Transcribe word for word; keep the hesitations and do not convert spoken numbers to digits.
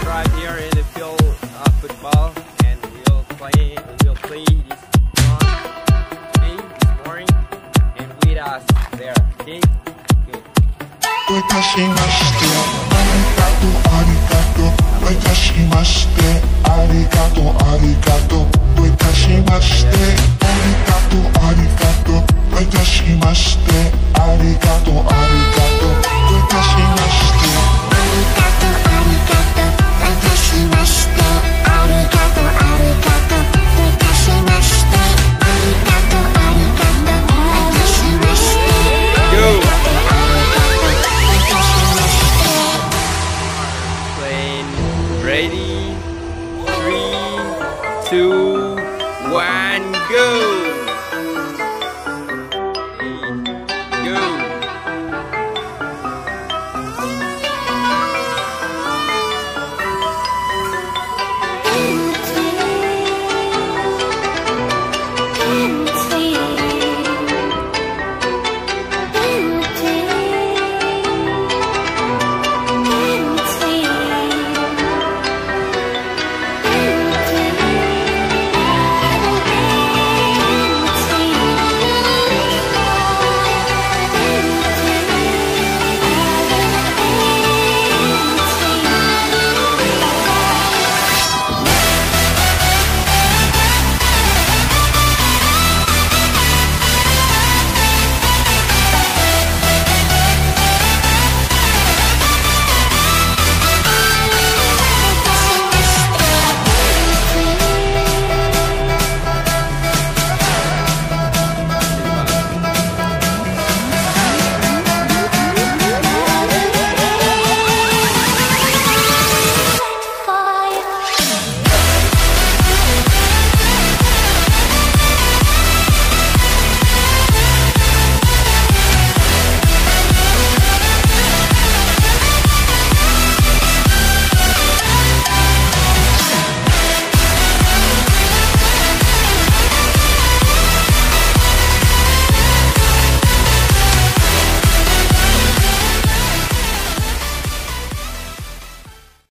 Right here in the field of football, and we'll play, we'll play this one today, this morning, and with us there, okay? Good. どういたしまして、ありがとう、ありがとう。 どういたしまして、ありがとう、ありがとう。 どういたしまして、ありがとう、ありがとう。 どういたしまして、ありがとう、ありがとう。 どういたしまして、ありがとう、ありがとう。 どういたしまして、ありがとう、ありがとう。 どういたしまして、ありがとう、ありがとう。 どういたしまして、ありがとう、ありがとう。 Plane ready. Three, two,